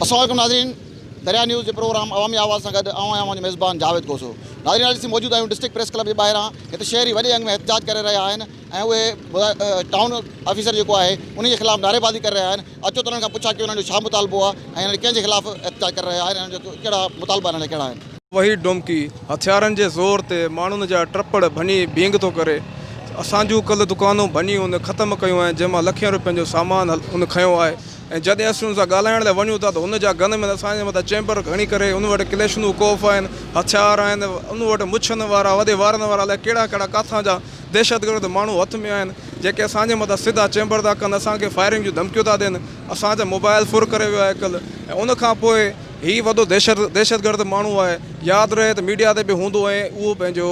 السلام عليڪم ناظرين دريا نيوز جي پروگرام عوامي آواز سان گڏ آئون آهيان اوهان جو ميزبان جاويد کوسو. ناظرين اڄ اسين موجود آهيون ڊسٽرڪٽ پريس ڪلب جي ٻاهران هتي شهري وڏي انگ ۾ احتجاج ڪري رهيا آهن ۽ اهي ٽائون آفيسر جيڪو آهي انهي جي خلاف نعريبازي ڪري رهيا آهن اچو ته انهن کان پڇا ڪيون انهن جو ڇا مطالبو آهي ۽ انهن ڪنهن جي خلاف احتجاج ڪري رهيا آهن انهن جو ڪهڙا مطالبا انهن جا ڪهڙا آهن. وحيد ڊومڪي هٿيارن جي زور تي ماڻهن جا ٽپڙ ڀڃي ڀينگ ٿو ڪري. اسان جون ڪل دڪانون ڀڃي هن ختم ڪيون آهن جنهن مان لکين روپين جو سامان هن کنيو آهي ۽ جڏهن اسين ان سان ڳالهائڻ لاء وڃون ٿا ته هن جا گن مين اسان جي مٿان چيمبر کڻي ڪري ان وٽ ڪليشنو ڪوف آهن هٿيار آهن ان وٽ مڇن وارا وڏي وارن وارا الائي ڪهڙا ڪهڙا ڪاٿان جا دهشتگرد ماڻهو هٿ ۾ آهن جيڪي اسان جي مٿان سڌا چيمبر ٿا ڪن اسان کي فائرنگ جون ڌمڪيون ٿا ڏين اسان جا موبائل ڦر ڪري ويو آهي ڪل ۽ ان کان پوء هي وڏو دهشتگرد ماڻهو آهي ياد رهي ته ميڊيا تي به هوندو ۽ اهو پنهنجو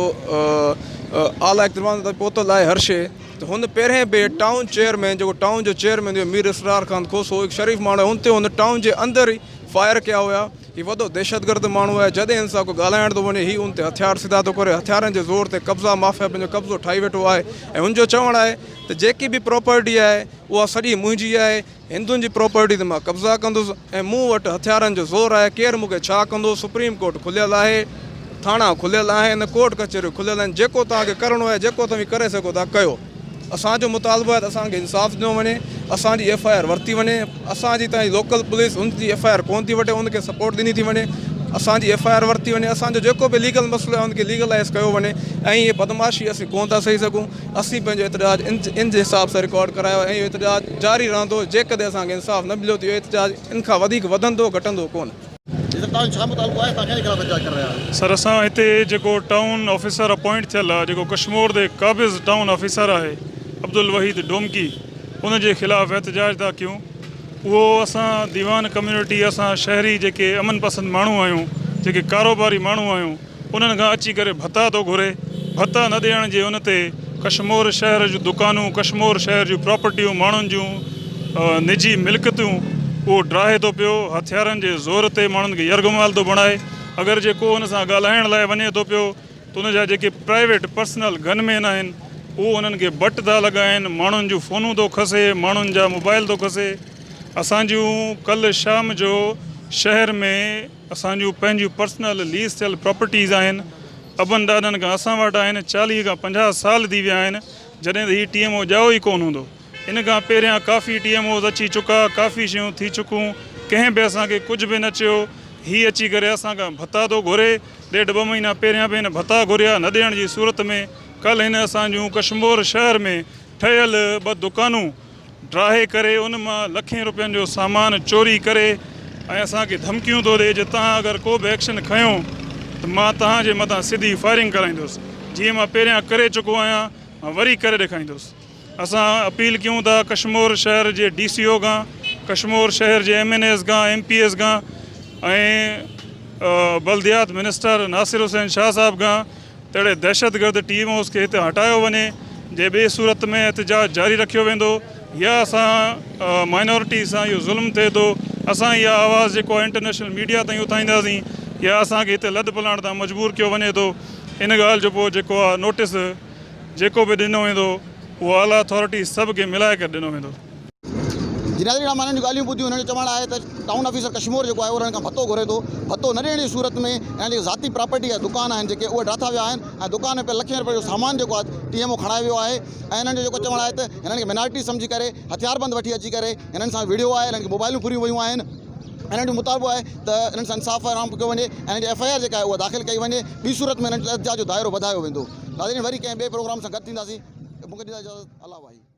اعليٰ اقتدارن تائين پهتل آهي هر شيء ته هن پهرين به ٽائون چيئرمين جيڪو ٽائون جو چيئرمين هيو مير اسرار خان کوسو هڪ شريف ماڻهو آهي ان تي هن ٽائون جي اندر ئي فائر ڪيا هيا هي وڏو دهشتگرد ماڻهو آهي جڏهن هن سان ڪو ڳالهائڻ ٿو وڃي هي ان تي هٿيار سڌا ٿو ڪري هٿيارن جي زور تي قبضا مافيا پنهنجو قبضو ٺاهي ويٺو آهي ۽ هن جو چوڻ آهي ته جيڪي به پراپرٽي آهي اها سڄي منهنجي آهي هندن جي پراپرٽي تي مان قبضا ڪندس ۽ مون وٽ هٿيارن جو زور آهي، ڪير مون کي ڇا ڪندو، سپريم ڪورٽ کليل آهي، ٿاڻا کليل آهن، ڪورٽ ڪچهريون کليل آهن، جيڪو توهان کي ڪرڻو آهي، جيڪو توهين ڪري سگهو ٿا ڪيو، اسان جو مطالبو آهي ته اسان کي انصاف ڏنو وڃي، اسان جي ايف I R ورتي وڃي، اسان جي تائين لوڪل پوليس ان جي ايف I R ڪونه ٿي وٺي، ان کي سپورٽ ڏني ٿي وڃي، اسان جي ايف I R ورتي وڃي، اسان جو جيڪو به ليگل مسئلو آهي ان کي ليگلائيز ڪيو وڃي ۽ هي بدمعاشي اسين ڪونه ٿا سهي سگهون. اسين پنهنجو احتجاج ان جي حساب سان رڪارڊ ڪرايو آهي ۽ اهو احتجاج جاري رهندو، جيڪڏهن اسان کي انصاف نه مليو ته اهو احتجاج ان کان وڌيڪ وڌندو گهٽندو ڪونه. جي سر توهان جو ڇا مطالبو آهي توهان ڪنهن جي خلاف احتجاج ڪري رهيا آهيو؟ سر اسان هتي جيڪو ٽائون آفيسر اپوائنٽ ٿيل آهي جيڪو ڪشمور تي قابض ٽائون آفيسر آهي عبدالوحيد ڊومڪي ان جي خلاف احتجاج ٿا ڪيون اهو اسان ديوان ڪميونٽي اسان شهري جيڪي امن پسند ماڻهو آهيون جيڪي ڪاروباري ماڻهو آهيون انهن کان اچي ڪري ڀتا ٿو گهري، ڀتا نه ڏيڻ جي ان تي ڪشمور شهر جون دڪانون، ڪشمور شهر جون پراپرٽيون، ماڻهن جون نجي ملڪيتون اهو ڊاهي ٿو پيو، هٿيارن جي زور تي ماڻهن کي يرغمال ٿو بڻائي، اگر جي ڪو ان سان ڳالهائڻ لاء وڃي ٿو پيو ته ان جا جيڪي پرائيويٽ پرسنل گن مين آهن اهو انهن کي بٽ ٿا لڳائين، ماڻهن جون فونون ٿو کسي، ماڻهن جا موبائل ٿو کسي، اسان جون ڪلهه شام جو شهر ۾. اسان جون پنهنجيون پرسنل ليز ٿيل پراپرٽيز آهن، ابن ڏاڏن کان اسان وٽ آهن، 40 کان 50 سال ٿي ويا آهن، جڏهن ته هي ٽي ايم او ڄائو ئي ڪونه هوندو. ان کان پهريان ڪافي ٽي ايم اوز اچي چڪا، ڪافي شيون ٿي چڪون، ڪنهن به اسان کي ڪجهه به نه چيو، هي اچي ڪري اسان کان ڀتا ٿو گهري، ڏيڍ ٻه مهينا پهريان به هن ڀتا گهريا، نه ڏيڻ جي صورت ۾ ڪلهه هن اسان جون ڪشمور شهر ۾ ٺهيل ٻه دڪانون ڊاهي ڪري ان مان لکين روپين جو سامان چوري ڪري ۽ اسان کي ڌمڪيون ٿو ڏئي جي توهان اگر ڪو به ايڪشن کنيو ته مان توهان جي مٿان سڌي فائرنگ ڪرائيندس جيئن مان پهريان ڪري چڪو آهيان مان وري ڪري ڏيکائيندس اسان اپيل ڪيون ٿا ڪشمور شهر جي ڊي سي او کان ڪشمور شهر جي ايم اين ايز کان ايم پي ايز کان ۽ بلديات منسٽر ناصر حسين شاهه صاحب کان ته اهڙي دهشتگرد ٽي ايم اوز کي هتي هٽايو وڃي جي ٻي صورت ۾ احتجاج جاري رکيو ويندو يا اسان مائنورٽي سان اهو ظلم ٿئي ٿو اسان اها آواز جيڪو آهي انٽرنيشنل ميڊيا تائين اٿائينداسين يا اسان کي هتي لڏ پلاڻ تان مجبور ڪيو وڃي ٿو ان ڳالهه جو پوء جيڪو آهي نوٽس جيڪو به ڏنو ويندو اهو اعليٰ اٿارٽي سڀ کي ملائي ڪري ڏنو ويندو. جي ناظرين اوهان انهن جون ڳالهيون ٻڌيون انهن جو چوڻ آهي ته ٽائون آفيسر ڪشمور جيڪو آهي اهو انهن کان ڀتو گهري ٿو ڀتو نه ڏيڻ جي صورت ۾ انهن جيڪي ذاتي پراپرٽي جا دڪان آهن جيڪي اهي ڊاٿا ويا آهن ۽ دڪان ۾ پيل لکين روپين جو سامان جيڪو آهي ٽي ايم او کڻائي ويو آهي ۽ انهن جو جيڪو چوڻ آهي ته هنن کي مينارٽي سمجهي ڪري هٿياربند وٺي اچي ڪري هنن سان وڙهيو آهي هنن کي موبائلون ڦريون ويون آهن انهن جو مطالبو آهي ته انهن سان انصاف فراهم ڪيو وڃي ۽ انهن جي ايف I R جيڪا آهي اها داخل ڪئي وڃي ٻي صورت ۾ انهن جو احتجاج جو دائرو وڌايو ويندو ناظرين وري ڪنهن ٻئي پروگرام سان گڏ ٿينداسين مون کي ڏيندا اجازت الله واهي.